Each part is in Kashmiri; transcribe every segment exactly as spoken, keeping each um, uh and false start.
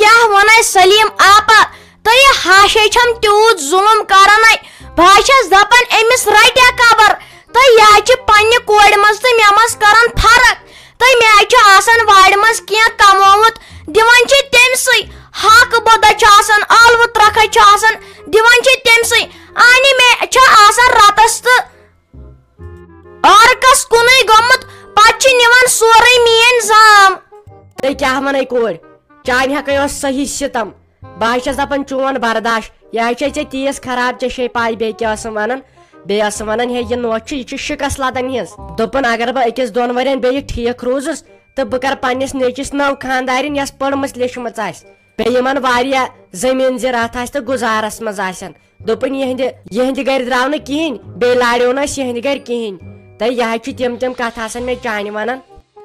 کیٛاہ ونے سلیم آپا، تہٕ یہِ ہاشے چھم تیوٗت ظُلُم کران۔ بہٕ ہا چھس دپان أمِس رٹیا قبر، تہٕ یہِ ہا چھِ پننہِ کورِ منٛز تہٕ مےٚ منٛز کران فرق۔ تہٕ مےٚ ہا چھُ آسان وارِ منٛز کینٛہہ کمومُت، دِوان چھِ تٔمۍ سٕے۔ ہاکہٕ بوٚدہ چھُ آسان، ٲلوٕ ترکھے چھُ آسان، دِوان چھِ تٔمۍ سٕے۔ آنہِ مےٚ چھُ آسان رتس تہٕ عارقس کُنُے گوٚمُت، پتہٕ چھِ نِوان سورُے میٲنۍ زام۔ تُہۍ کیٛاہ وَنَے کورِ؟ چانہِ حقے اوس صحیح ستم۔ بہٕ ہا چھَس دَپان چون برداش، یہِ ہا چھے ژےٚ تیٖژ خراب، ژےٚ چھے پَے بیٚیہِ کیٛاہ ٲسٕم وَنان؟ بیٚیہِ ٲسٕم وَنان، ہے، یہِ نوٚچ چھُ، یہِ چھُ شِکَس لَدان ہِنٛز۔ دوٚپُن، اگر بہٕ أکِس دۄن ؤرِین بیٚیہِ ٹھیٖک روٗزُس، تہٕ بہٕ کَرٕ پنٛنِس نیٚچِس نٔو خانٛدارِنۍ، یۄس پٔرمٕژ لیٚچھمٕژ آسہِ۔ بیٚیہِ یِمن واریاہ زٔمیٖن زِراعت آسہِ تہٕ گُزارس منٛز آسن۔ دوٚپُن، یِہنٛدِ، یِہنٛدِ گرِ درٛاو نہٕ کِہینۍ، بیٚیہِ لاریو نہٕ اَسہِ یِہنٛدِ گرِ کِہینۍ۔ تہٕ یہِ حظ چھِ تِم تِم کتھٕ آسان مےٚ چانہِ ونان۔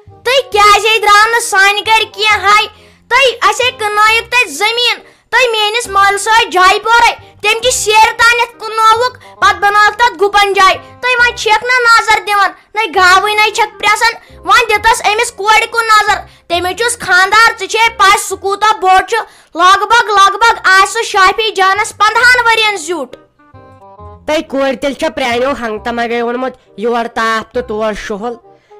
تُہۍ کیازے درٛاو نہٕ سانہِ گرِ کینٛہہ ہاے؟ تُہۍ اَسے کٕننٲیِکھ تَتہِ زٔمیٖن، تُہۍ میٲنِس مٲلۍ سۭتۍ جایہِ پورے، تٔمۍ چھِ سیرِ تانٮ۪تھ کٕننٲوٕکھ، پتہٕ بنٲوٕکھ تتھ گُپن جاے۔ تُہۍ وۄنۍ چھِکھ نہ نظر دِوان، نَے گاوٕے نَے چھَکھ پرٛٮ۪سان۔ وۄنۍ دِتَس أمِس کورِ کُن نظر، تٔمِس چھُس خانٛدار، ژےٚ چھے پَے سُہ کوٗتاہ بوٚڑ چھُ۔ لگ بگ، لگ بگ آسہِ سُہ شافی جانَس پنٛدہَن ؤرِین زیُٹھ۔ تَے کورِ تیٚلہِ چھا پرٛانیو ہنٛگتہٕ منٛگَے اوٚنمُت یور تاپھ تہٕ تور شُہُل؟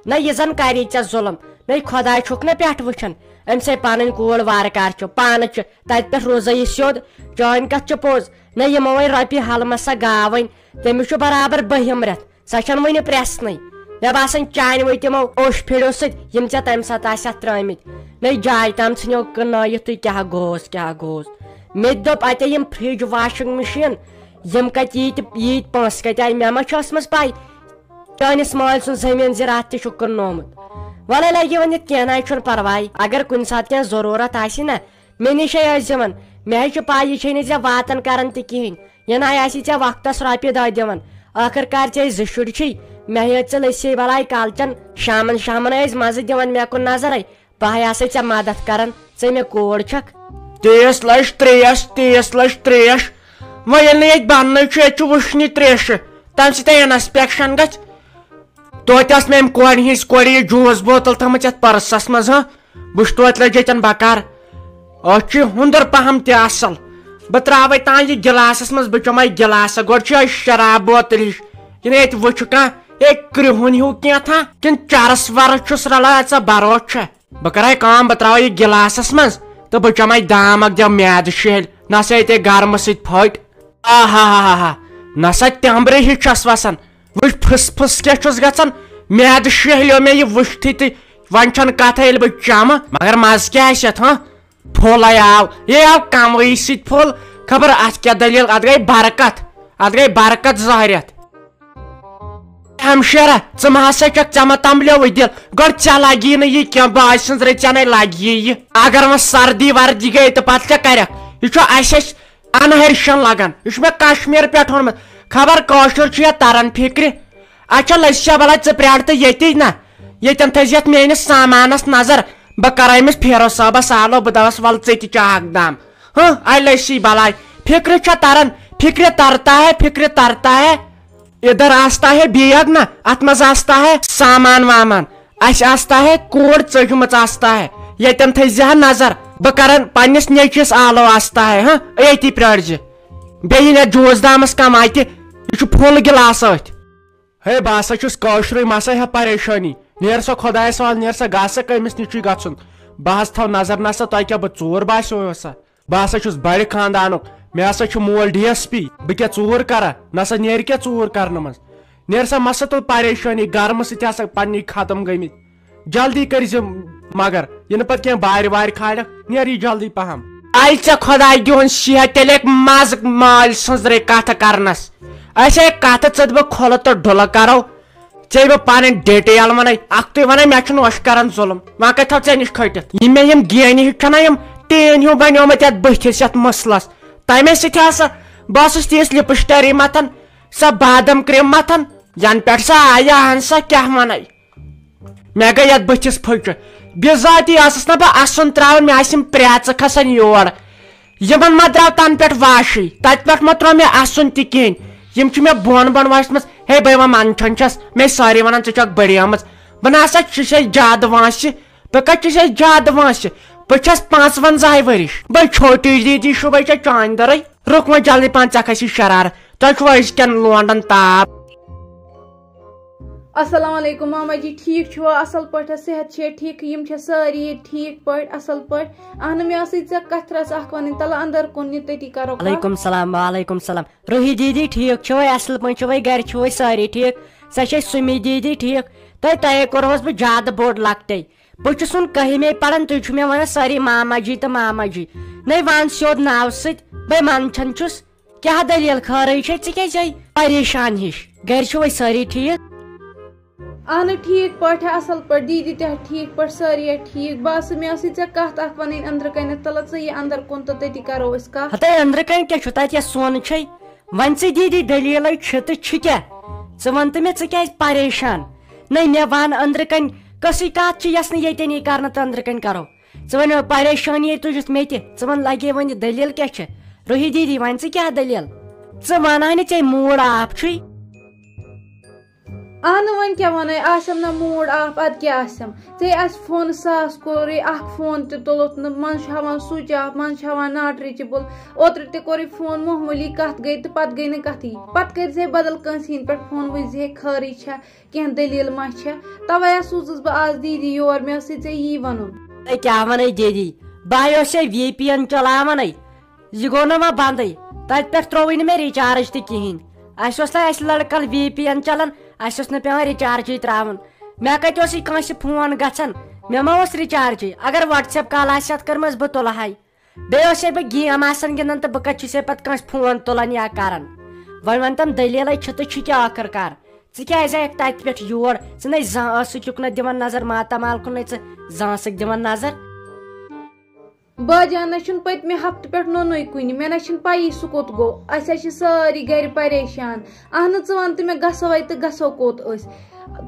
نہ یہِ زَن کَری ژےٚ ظُلُم، نَے خۄداے چھُکھ نہ پٮ۪ٹھ وٕچھان۔ أمۍ سٕے پَنٕنۍ کوٗر وارٕ کار چھُ، پانہٕ چھُ تَتہِ پٮ۪ٹھ روزَے یہِ سیوٚد۔ چٲنۍ کَتھ چھِ پوٚز، نہ یِمو وۄنۍ رۄپیہِ ہَلہٕ مَسا گاو وۄنۍ، تٔمِس چھُ برابر بٔہِم رٮ۪تھ۔ سۄ چھَنہٕ وٕنہِ پرٛٮ۪سنٕے۔ مےٚ باسان، چانہِ وٕنۍ تِمو اوٚش پھِرِو سۭتۍ، یِم ژےٚ تَمہِ ساتہٕ آسٮ۪تھ ترٛٲمٕتۍ۔ نَے جاے تام ژھٕنیو کٕنٲیِتھ تُہۍ، کیٛاہ گوٚوس، کیٛاہ گوٚوس؟ مےٚ تہِ دوٚپ، اَتہِ یِم فرٛج، واشنگ مِشیٖن، یِم کَتہِ ییٖتۍ، ییٖتۍ پونٛسہٕ کَتہِ آیہِ؟ مےٚ ما چھِ ٲسمٕژ پَے؟ چٲنِس مٲلۍ سُنٛد زٔمیٖن زِراعت تہِ چھُکھ کٕننومُت۔ وَلہٕ لَگہِ وۄنۍ ییٚتہِ، کینٛہہ نہ چھُنہٕ پَرواے۔ اگر کُنہِ ساتہٕ کینٛہہ ضروٗرت آسہِ نہ، مےٚ نِشے ٲسۍ زِوان۔ مےٚ ہے چھِ پَے، یہِ چھے نہٕ ژےٚ واتان کران تہِ کِہیٖنۍ۔ یہِ نَے آسی ژےٚ وقتس رۄپیہِ دَہ دِوان۔ ٲخٕر کار ژےٚ زٕ شُرۍ چھِی۔ مےٚ ہیٚژ ژےٚ لٔسی بلاے کالچن۔ شامن شامن ٲسۍ مزٕ دِوان مےٚ کُن نظرے۔ بہٕ ہے آسے ژےٚ مدد کران، ژٕ مےٚ کوٗر چھکھ۔ تیس لچھ تریش، تیس لچھ تریش۔ وۄنۍ ییٚلہِ نہٕ ییٚتہِ بننٕے چھُ، ییٚتہِ چھُ وٕچھنٕے تریشہِ، تمہِ سۭتۍ ہے انسپیکشن گژھِ۔ توتہِ ٲس مےٚ أمۍ کورِ ہِنٛز کورِ یہِ جوٗس بوتل تھٲمٕژ یتھ پٔرسس منٛز، ہاں؟ وٕچھ توتہِ لٔج ییٚتٮ۪ن بکار۔ أتھۍ چھُ ہُنٛدر پہم تہِ اصل۔ بہٕ ترٛاوَے تام یہِ گِلاسس منٛز، بہٕ چَمَے گِلاسہٕ۔ گۄڈٕ چھُ یِہوٚے شراب بوتل ہِش۔ کِنہٕ ییٚتہِ وٕچھُکھا، ہے، کرٛہُن ہیوٗ کینٛہہ تھا، کِنہٕ چرس ورس چھُس رلان، ژےٚ بروسہٕ چھا؟ بہٕ کرے کٲم، بہٕ ترٛاوَے یہِ گِلاسس منٛز تہٕ بہٕ چَمَے دام اکھ، دِمہٕ میادٕ شیہلۍ۔ نہ سا ییٚتہِ گرمہٕ سۭتۍ پھٔٹۍ۔ آ ہا ہا ہا ہا۔ نہ سا تٮ۪مبرِ ہِش چھَس وسان۔ وٕچھ، پھٕس پھٕس کیٛاہ چھُس گژھان، میادٕ شیہلیو مےٚ یہِ وٕچھتھٕے تہٕ وۄنۍ چھَنہٕ کَتھَے ییٚلہِ بہٕ چَمہٕ، مگر مَزٕ کیٛاہ آسہِ یَتھ، ہاں؟ پھوٚل ہے آو، یے آو کَموٕے سۭتۍ پھوٚل، خبر اَتھ کیٛاہ دٔلیٖل، اَتھ گٔے برکت، اَتھ گٔے برکت زہرٮ۪تھ۔ ہمشیرہ، ژٕ ما ہسا چھکھ، ژےٚ ما تمبلیوٕے دِل؟ گۄڈٕ ژےٚ لگی نہٕ یہِ کینٛہہ، بٲے سٕنٛز رٕژ، ژےٚ نے لگی یہِ۔ اگر وۄنۍ سردی وردی گٔے تہٕ پتہٕ کیٛاہ کرکھ؟ یہِ چھُ اسہِ، اسہِ انہرشن لگان۔ یہِ چھُ مےٚ کشمیر پٮ۪ٹھ اوٚنمُت۔ خبر کٲشُر چھُ یا تران فکرِ۔ اچھا لٔسیا بلاے، ژٕ پرٛار تہٕ ییٚتی نہ۔ ییٚتٮ۪ن تھٲیزِ یتھ میٲنِس سامانس نظر۔ بہٕ کرٕ أمِس فیروز صٲبس آلو، بہٕ دپس، ول ژٕ تہِ چاکھ دام۔ ہاں، اے لٔسی بلاے، فکرِ چھا تران؟ فکرِ ترتا ہے، فکرِ ترتا ہے۔ ادھر آستا ہے بیگ نا، اتھ منٛز آستا ہے سامان وامان، اسہِ آستا ہے کوڑ ژٔجمٕژ آستا ہے۔ ییٚتٮ۪ن تھٲیزِ ہا نظر، بہٕ کرن پننِس نیٚچوِس آلو آستا ہے، ہاں، أتی پرٛارزِ۔ بیٚیہِ یِن یتھ جوس دامس کم اتہِ، یہِ چھُ پھوٚل گِلاس أتھۍ۔ ہے، بہٕ ہسا چھُس کٲشرُے، مہ سا ہےٚ پریشٲنی۔ نیر سا خۄدایس حوال، نیر سا، گژھ سا کٔمِس نِش چھُے گژھُن۔ بہٕ حظ تھاو نظر، نہ سا تۄہہِ کیٛاہ بہٕ ژوٗر باسیو سا۔ بہٕ ہسا چھُس بڑِ خاندانُک، مےٚ ہسا چھُ مول ڈی ایس پی، بہٕ کیٛاہ ژوٗر کرا؟ نہ سا نیرِ کیٛاہ ژوٗر کرنہٕ منٛز؟ نیر سا، مہ سا تُل پریشٲنی، گرمہٕ سۭتۍ ہسا پننی ختم گٔمٕتۍ۔ جلدی کٔرۍ زِ مگر، یِنہٕ پتہٕ کینٛہہ بارِ وارِ کھالکھ، نیر یہِ جلدی پہم۔ آے ژےٚ خۄداے دیُن صحت، تیٚلہِ ہیٚکہِ مزٕ مٲلۍ سٕنٛزرے کتھٕ کرنس۔ أسۍ ہے کتھٕ ژٔت بہٕ کھُلہٕ تہٕ ڈُلہٕ کرو۔ ژےٚ بہٕ پنٕنۍ ڈیٹیل ونَے، اکھ تُے ونَے، مےٚ چھُ نوش کران ظُلُم، وۄنۍ کتہِ تھاو ژےٚ نِش کھٔٹِتھ؟ یِم مےٚ یِم گینہِ ہِکۍ چھَنا، یِم ٹیٖن ہیوٗ بنیومُت یتھ بٕتھِس، یتھ مٕسلس، تمے سۭتۍ ہسا بہٕ ٲسٕس تیٖژ لپسٹری متھان، سۄ بادم کریم متھان، ینہٕ پٮ۪ٹھ سۄ آیہِ، اہن سا، کیٛاہ ونَے؟ مےٚ گٔے یتھ بٕتھِس پھٔچہِ۔ بِذٲتی ٲسٕس نہ بہٕ اسُن ترٛاوان، مےٚ آسہِ یِم پرٛیژٕ کھسان یور۔ یِمن ما درٛاو تنہٕ پٮ۪ٹھ واشٕے، تتہِ پٮ۪ٹھ ما ترٛوو مےٚ اسُن تہِ کِہیٖنۍ۔ یِم چھِ مےٚ بۄن بۄن وٲژمٕژ۔ ہے، بہٕ یِوان منٛدچھان چھَس، مےٚ سٲری وَنان، "ژٕ چھَکھ بٔڑیمٕژ۔" بہٕ نہ سا چھُسے زیادٕ وٲنٛسہِ، بہٕ کَتہِ چھُسے زیادٕ وٲنٛسہِ؟ بہٕ چھَس پانٛژوَنٛزاہے ؤرِش۔ بہٕ چھوٹی دیٖدی، شُبے ژےٚ چانہِ دَرٕے۔ رُک وۄنۍ جلدی پہن، ژےٚ کھسی شرار۔ تۄہہِ چھُوا أزکٮ۪ن لونڈن تاپھ؟ السلام علیکم ماما جی، ٹھیٖک چھُوا؟ اصل پٲٹھۍ، صحت چھے ٹھیٖک؟ یِم چھا سٲری ییٚتہِ ٹھیٖک پٲٹھۍ، اصل پٲٹھۍ؟ اہن، مےٚ ٲسٕے ژےٚ کتھِ رژھ اکھ ونٕنۍ، تلہٕ اندر کُن نہِ، تٔتی کرو کتھ۔ وعلیکم السلام، وعلیکم السلام۔ روحی دیٖدی، ٹھیٖک چھِوَے؟ اصل پٲٹھۍ چھِوَے؟ گرِ چھِوَے سٲری ٹھیٖک؟ سۄ چھے سُمی دیٖدی ٹھیٖک؟ تۄہہِ، تۄہے کوٚروس بہٕ زیادٕ بوٚڑ لۄکٹے۔ بہٕ چھُس وُنہِ کٔہمے پران، تُہۍ چھِو مےٚ ونان سٲری ماما جی تہٕ ماما جی۔ نے ون سیوٚد ناوٕ سۭتۍ، بے منٛدچھان چھُس۔ کیٛاہ دٔلیٖل خٲرٕے چھے؟ ژٕ کیٛازِ آیہِ پریشان ہِش؟ گرِ چھِوَے سٲری ٹھیٖک؟ اہن ٹھیٖک پٲٹھۍ، اصل پٲٹھۍ، دیٖدی تہِ ٹھیٖک پٲٹھۍ، سٲری ٹھیٖک۔ بس مےٚ ٲسٕے ژےٚ کتھ اکھ ونٕنۍ أنٛدرٕ کنٮ۪تھ، تلہٕ ژٕ یہِ اندر کُن تہٕ تٔتی کرو أسۍ کتھ۔ ہتے أنٛدرٕ کنہِ کیٛاہ چھُ؟ تتہِ یۄس سۄن چھے۔ وۄنۍ ژٕ دیٖدی دٔلیٖلے چھِ تہٕ چھِ کیٛاہ؟ ژٕ وَن تہٕ مےٚ، ژٕ کیٛازِ پریشان؟ نَے، مےٚ وَن أنٛدرٕ کَنۍ کۄسٕے کَتھ چھِ یۄس نہٕ ییٚتٮ۪ن یی کَرنہٕ تہٕ أنٛدرٕ کَنۍ کَرو۔ ژٕ وَن مےٚ پریشٲنی ہے تُجِتھ مےٚ تہِ، ژٕ وَن لَگے وۄنۍ یہِ دٔلیٖل کیٛاہ چھِ؟ روحی دیٖدی، وَن ژٕ کیٛاہ دٔلیٖل؟ ژٕ وَن ہا نہٕ ژےٚ موٗڈ آف چھُے۔ اہنہٕ، وۄنۍ کیٛاہ وَنَے، آسٮ۪م نہ موٗڈ آف، اَدٕ کیٛاہ آسٮ۪م؟ ژےٚ آسہِ فون ساس کوٚرُے، اَکھ فون تہِ تُلُتھ نہٕ، منٛزٕ چھُ ہاوان سُچ آف، منٛزٕ چھُ ہاوان ناٹ ریٖچیبٕل۔ اوترٕ تہِ کوٚرُے فون، معموٗلی کَتھ گٔے تہٕ پَتہٕ گٔے نہٕ کَتھٕے۔ پَتہٕ کٔرۍ زِہے بدل کٲنٛسہِ ہِنٛدۍ پٮ۪ٹھ فون، وٕچھ زِہے خٲرٕے چھا، کینٛہہ دٔلیٖل ما چھےٚ۔ تَوَے آسہٕ سوٗزٕس بہٕ آز دیٖدی یور، مےٚ ٲسٕے ژےٚ یی وَنُن۔ اے، کیٛاہ وَنَے دیٖدی؟ بہٕ ہَے اوسَے وی پی این چلاوانَے، یہِ گوٚو نہ وۄنۍ بندٕے۔ تتہِ پٮ۪ٹھ ترٛووٕے نہٕ مےٚ recharge تہِ کِہینۍ۔ اسہِ اوس نہ اسہِ لڑکن وی پی این چلان، اسہِ اوس نہٕ پٮ۪وان rechargeٕے ترٛاوُن۔ مےٚ کتہِ اوس یہِ کٲنٛسہِ فون گژھان؟ مےٚ ما اوس rechargeٕے؟ اگر WhatsApp call آسہِ ہا کٔرمٕژ، بہٕ تُلہٕ ہاے۔ بیٚیہِ اوسے بہٕ game آسان گِنٛدان، تہٕ بہٕ کتہِ چھُسے پتہٕ کٲنٛسہِ فون تُلان یا کران؟ وۄنۍ ون تم، دٔلیٖلے چھِ تہٕ چھِ کیٛاہ ٲخٕر کار؟ ژٕ کیٛازِ آیکھ تتہِ پٮ۪ٹھ یور؟ ژٕ نے زانٛہہ ٲسٕکھ یُکنتھ دِوان نظر، ماتامال کُن نے ژٕ زانٛہہ ٲسٕکھ دِوان نظر۔ باجان نہ چھُنہٕ پٔتمہِ ہفتہٕ پٮ۪ٹھ نوٚنُے کُنہِ، مےٚ نہ چھِنہٕ پَیی سُہ کوٚت گوٚو۔ اَسہِ حظ چھِ سٲری گرِ پریشان۔ اہنہٕ، ژٕ وَن تہٕ مےٚ، گژھو اَتہِ تہٕ گژھو کوٚت أسۍ؟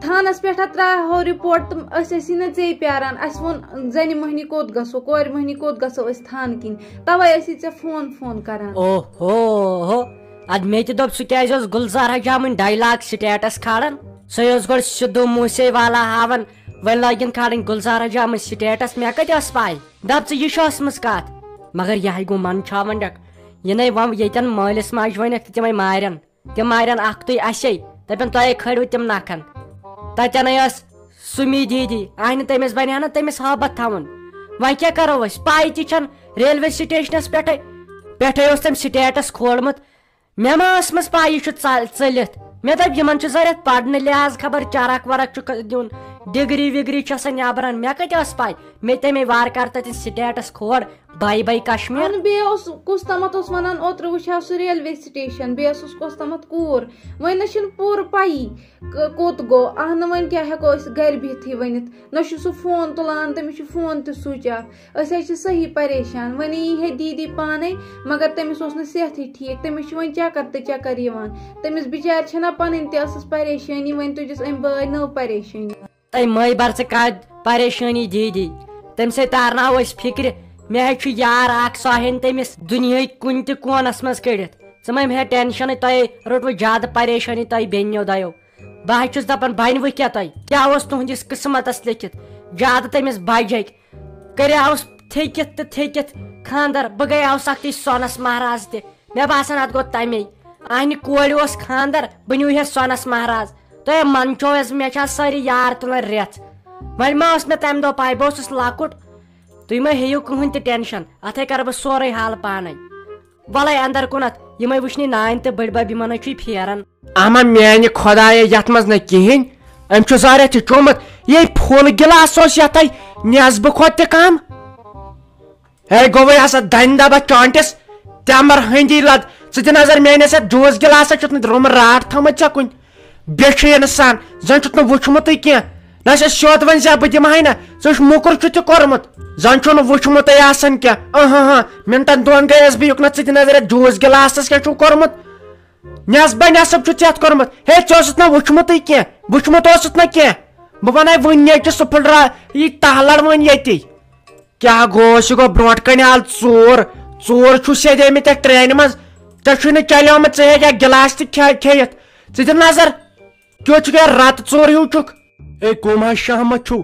تھانَس پٮ۪ٹھ ہا ترٛاوہو report تہٕ أسۍ ٲسی نہ ژے پیاران۔ اَسہِ ووٚن زَنہِ مۄہنی کوٚت گژھو، کورِ مۄہنی کوٚت گژھو أسۍ تھانہٕ کِنۍ؟ تَوَے ٲسی ژےٚ فون فون کران۔ اوہ ہو ہو، اَدٕ مےٚ تہِ دوٚپ، سُہ کیٛازِ اوس گُلزار حجامٕنۍ dialogue status کھالان؟ سُے اوس گۄڈٕ سِدھو موسے والا ہاوان، وۄنۍ لٲگِن کھالٕنۍ گُلزار حجامٕنۍ status۔ مےٚ کَتہِ ٲس پَے؟ دپ ژٕ، یہِ چھِ ٲسمٕژ کتھ۔ مگر یہِ ہے گوٚو من چھاونڈک۔ یہِ نے وم ییٚتٮ۪ن مٲلِس ماجہِ ونکھ تہٕ تِمے مارن۔ تِم مارن اکھ تُے اسے، دپن تۄہے کھٲلِو تِم نکھن۔ تتٮ۪نے ٲس سُمی دیٖدی، اہنہِ تٔمِس بنہِ ہا نہٕ تٔمِس ہٲبتھ تھاوُن۔ وۄنۍ کیٛاہ کرو أسۍ؟ پاے تہِ چھن ریلوے سٹیشنس پٮ۪ٹھے، پٮ۪ٹھے اوس تٔمۍ status کھولمُت۔ مےٚ ما ٲسمٕژ پَے یہِ چھُ ژَ-، ژٔلِتھ؟ مےٚ دوٚپ، یِمَن چھُ ضوٚرَتھ پَرنہٕ لِحاظ خبر چَرَکھ وَرَکھ چھُکھ دیُن، ڈگری وگری چھِ آسان نٮ۪برَن۔ مےٚ کَتہِ ٲس پَے؟ مےٚ تَمے وارٕ کارٕ تَتٮ۪ن status کھول، bye bye کشمیر۔ اہن، بیٚیہِ اوس کُس تامَتھ اوس وَنان، اوترٕ وٕچھاو سُہ ریلوے سٹیشن، بیٚیہِ ٲس کُس تامَتھ کوٗر۔ وۄنۍ نہ چھُنہٕ پوٗرٕ پَیی ک-، کوٚت گوٚو۔ اہن، وۄنۍ کیٛاہ ہٮ۪کو أسۍ گرِ بِہتھٕے ؤنِتھ؟ نہ چھُ سُہ فون تُلان، تٔمِس چھُ فون تہِ switch off۔ أسۍ حظ چھِ صحیح پریشان۔ وۄنۍ یی ہے دیٖدی پانے، مگر تٔمِس اوس نہٕ صحتٕے ٹھیٖک۔ تٔمِس چھِ وۄنۍ چکر تہٕ چکر یِوان۔ تٔمِس بِچارِ چھَنا پَنٕنۍ تہِ ٲسٕس پریشٲنی، وۄنۍ تُجِس أمۍ بٲے نٔو پریشٲنی۔ تَے مَے بَر ژٕ کَتھ پریشٲنی دیٖدی، تٔمۍ سۭتۍ تارناوو أسۍ فِکرِ۔ مےٚ حظ چھُ یار اَکھ، سُہ ہٮ۪ن تٔمِس دُنیہٕکۍ کُنہِ تہِ کوٗنَس منٛز کٔڑِتھ۔ ژٕ مَے مےٚ ٹٮ۪نشَنٕے، تۄہے روٚٹوٕ زیادٕ پریشٲنی تۄہہِ بیٚنیو دۄیو۔ بہٕ حظ چھُس دَپان، بَنہِ وۄنۍ کیٛاہ تۄہہِ؟ کیٛاہ اوس تُہٕنٛدِس قٕسمَتَس لیٚکھِتھ؟ زیادٕ تٔمِس بَجہِ اَکہِ۔ کریاوس تھٔکِتھ تہٕ تھٔکِتھ خاندر۔ بہٕ گٔیاوس اکھتُے سۄنس مہراز تہِ۔ مےٚ باسان، اتھ گوٚو تمے۔ اہنہِ کورِ اوس خاندر، بہٕ نیوٗ ہے سۄنس مہراز۔ تۄہہِ منچو حظ، مےٚ چھِ آز سٲری یار تُلان رٮ۪ژھ۔ وۄنۍ ما ٲس مےٚ تمہِ دۄہ پاے، بہٕ اوسُس لۄکُٹ۔ تُہۍ مہ ہیٚیِو کٕہٕنۍ تہِ ٹینشن، اتھے کرٕ بہٕ سورُے حل پانے۔ ولے اندر کُنتھ، یِمے وٕچھنہِ نانۍ تہٕ بٔڈۍ بب، یِمن حظ چھُے پھیران۔ اما میانہِ خۄدایہ، یتھ منٛز نہٕ کِہینۍ، أمۍ چھُ زارٮ۪تھ یہِ چومُت۔ یے پھوٚل گِلاس اوس یتھے نیصبہٕ کھۄتہٕ تہِ کم۔ ہے گوٚوے ہسا دنہِ دبس چانٹس، تہِ امر ہٕنٛدی لد۔ ژٕ دِ نظر میٲنِس یتھ جوٗس گِلاسس، چھُتھ نہٕ روٚمہٕ راٹھ تھٲومٕژ ژےٚ کُنہِ؟ بے چھُ انسان، زن چھُتھ نہٕ وُچھمُتٕے کینٛہہ۔ نہ چھِ سیوٚد وۄنۍ زِ بہٕ دِمہٕ ہاے نہ، ژٕ چھُکھ موٚکُر چھُ تہِ کوٚرمُت۔ زن چھُنہٕ وُچھمُتٕے آسان کینٛہہ۔ اہاں ہاں، منٹن دۄن گٔیس بہٕ یُکنتھ، ژٕ دِ نظر یتھ جوٗس گِلاسس کیٛاہ چھُکھ کوٚرمُت؟ نٮ۪صبہ نٮ۪صب چھُ ژےٚ اتھ کوٚرمُت۔ ہے، ژےٚ اوسُتھ نہ وُچھمُتٕے کینٛہہ، وُچھمُت اوسُتھ نہ کینٛہہ۔ بہٕ ونے وُنہِ نیچہِ سُہ پھٕٹرا یہِ تہلڑ وۄنۍ ییٚتی۔ کیٛاہ گوٚوس؟ یہِ گوٚو برونٛٹھ کنہِ آل ژوٗر۔ ژوٗر چھُ سیٚدیمٕتۍ یتھ ٹرینہِ منٛز۔ ژےٚ چھُے نہٕ چلیومُت، ژٕ ہیٚکھ اکھ گِلاس تہِ کھے-، کھیٚیِتھ۔ ژٕ دِ نظر، کیُتھ چھُکھ یہِ رتہٕ ژوٗر ہیوٗ چھُکھ۔ اے کُم حظ شہمت چھُو؟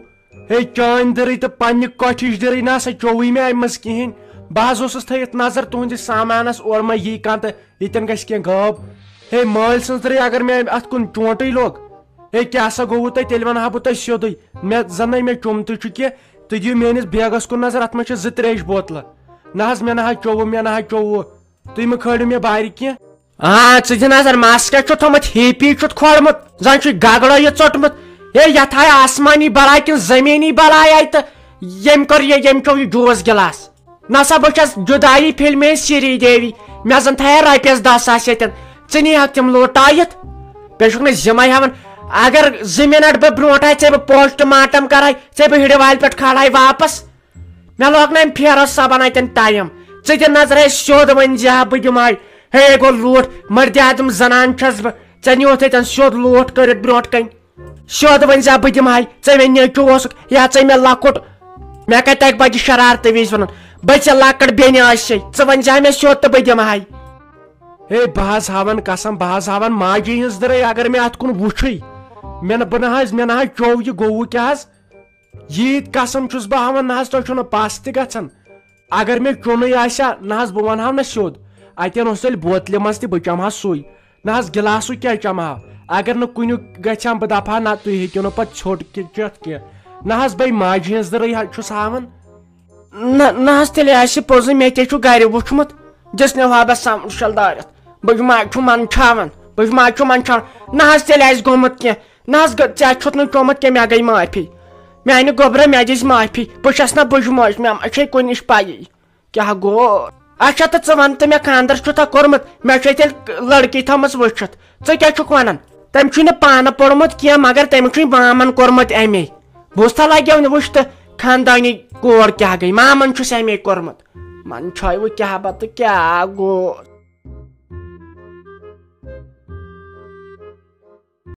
ہے، چٲنۍ دٕرٕے تہٕ پننہِ کۄٹھِچ دٕرٕے نہ سا چوٚوُے مےٚ امہِ منٛز کِہینۍ۔ بہٕ حظ اوسُس تھٲیِتھ نظر تُہنٛدِس سامانس، اورٕ ما یی کانٛہہ تہٕ ییٚتٮ۪ن گژھِ کینٛہہ غٲب۔ ہے، مٲلۍ سٕنٛز دٕرٕے اگر مےٚ اتھ کُن چونٛٹٕے لوٚگ، ہے، کیٛاہ سا گوٚوُ تۄہہِ؟ تیٚلہِ ونہٕ ہا بہٕ تۄہہِ سیوٚدُے، مےٚ زن نَے مےٚ چوٚمتُے چھُ کینٛہہ۔ تُہۍ دِیِو میٲنِس بیگس کُن نظر، اتھ منٛز چھِ زٕ ترٛیش بوتلہٕ۔ نہ حظ، مےٚ نہ حظ چوٚوُ، مےٚ نہ حظ چوٚوُ۔ تُہۍ مہٕ کھٲلِو مےٚ بارِ کینٛہہ۔ آ، ژٕ دِ نظر، مس کیٛاہ چھُ تھوٚمُت، ہیپی چھُتھ کھولمُت، زن چھُے گگڑو یہِ ژوٚٹمُت۔ ہے، یتھ آے آسمانی بلا کِنہٕ زمینی بلا آے تہٕ ییٚمۍ کوٚر یہِ، ییٚمۍ چوٚو یہِ جوس گلاس۔ نسا بہٕ چھس جدایی فلمہِ ہٕنٛز سری دیوی، مےٚ زن تھایے رۄپیس دہ ساس ییٚتٮ۪ن، ژٕ نی ہکھ تِم لوٹٲیِتھ۔ بیٚیہِ چھُکھ نہٕ ذمے ہٮ۪وان۔ اگر زٕ منٹ بہٕ برونٛٹھ آے ژےٚ بہٕ پوسٹ مارٹم کرے، ژےٚ بہٕ ہِڑِ والہِ پٮ۪ٹھ کھالہے واپس۔ مےٚ لوگ نہٕ أمۍ پھیرس صٲبن اتٮ۪ن ٹایم۔ ژٕ دِ نظرے سیوٚد، ؤنۍ زِ ہا بہٕ دِمہٕ ہاے۔ ہے گوٚو لوٗٹھ، مردِ آدم زنان چھس بہٕ، ژےٚ نیوٗتھ اتٮ۪ن سیوٚد لوٗٹھ کٔرِتھ برونٛٹھ کنہِ۔ سیوٚد ؤنۍ زِ ہا بہٕ دِمہٕ ہاے، ژےٚ مےٚ نیٚچو اوسُکھ یا ژےٚ مےٚ لۄکُٹ۔ مےٚ کتہِ تگہِ بجہِ شرارتہٕ وِزِ ونُن، بہٕ ژےٚ لۄکٕٹ بیٚنہِ آسے، ژٕ ؤنۍ زِ ہا مےٚ سیوٚد تہٕ بہٕ دِمہٕ ہاے۔ ہے، بہٕ حظ ہاون قسم، بہٕ حظ ہاون ماجہِ ہٕنٛز دٕرے، اگر مےٚ اتھ کُن وُچھُے۔ مےٚ نہٕ، بہٕ نہ حظ، مےٚ نہ حظ چوٚو یہِ، گوٚوُ کیٛاہ حظ؟ ییٖتۍ قسم چھُس بہٕ ہاوان، نہ حظ تۄہہِ چھُو نہٕ پَس تہِ گژھان۔ اگر مےٚ چوٚنُے آسہِ ہا، نہ حظ بہٕ وَنہٕ ہاو نہ سیوٚد۔ اَتٮ۪ن اوس تیٚلہِ بوتلہِ منٛز تہِ، بہٕ چَمہٕ ہا سُے۔ نہ حظ گِلاسُک کیٛاہ چَمہٕ ہاو؟ اگر نہٕ کُنیُک گژھِ ہا، بہٕ دَپہٕ ہا نہ، تُہۍ ہیٚکِو نہٕ پَتہٕ ژھیوٚٹ کہِ چٮ۪تھ کینٛہہ۔ نہ حظ، بَے ماجہِ ہِنٛز دٕرٕے حظ چھُس ہاوان۔ نہ، نہ حظ، تیٚلہِ آسہِ پوٚزُے، مےٚ تہِ چھُ گرِ وُچھمُت، دِژنہِ ہوا بس سمشل دٲرِتھ۔ بہٕ ما چھُ منٛدچھاوان، بہٕ ما چھُ منٛدچھاوان؟ نہ حظ، تیٚلہِ آسہِ گوٚمُت کینٛہہ۔ نہ حظ، گہ-، ژےٚ چھُتھ نہٕ چومُت کینٛہہ، مےٚ گٔے معٲفی۔ میانہِ گوٚبرٕ، مےٚ دِژ معٲفی، بہٕ چھس نہ بٕجموج، مےٚ ما چھے کُنِچ پَیی۔ کیٛاہ گوٚو؟ اچھا، تہٕ ژٕ وَن تہٕ مےٚ، خانٛدر چھُتھا کوٚرمُت؟ مےٚ چھُ تیٚلہِ لڑکی تھٲومٕژ وٕچھِتھ۔ ژٕ کیٛاہ چھُکھ وَنان؟ تٔمۍ چھُے نہٕ پانہٕ پوٚرمُت کینٛہہ، مگر تٔمِس چھُے وامن کوٚرمُت اَمے۔ بوٗز تھا لگیو نہٕ وٕچھ تہٕ خاندانی کور کیٛاہ گٔے، مامن چھُس اَمے کوٚرمُت۔ من چھوے وۄنۍ کیٛاہ بتہٕ کیٛاہ گوٚو؟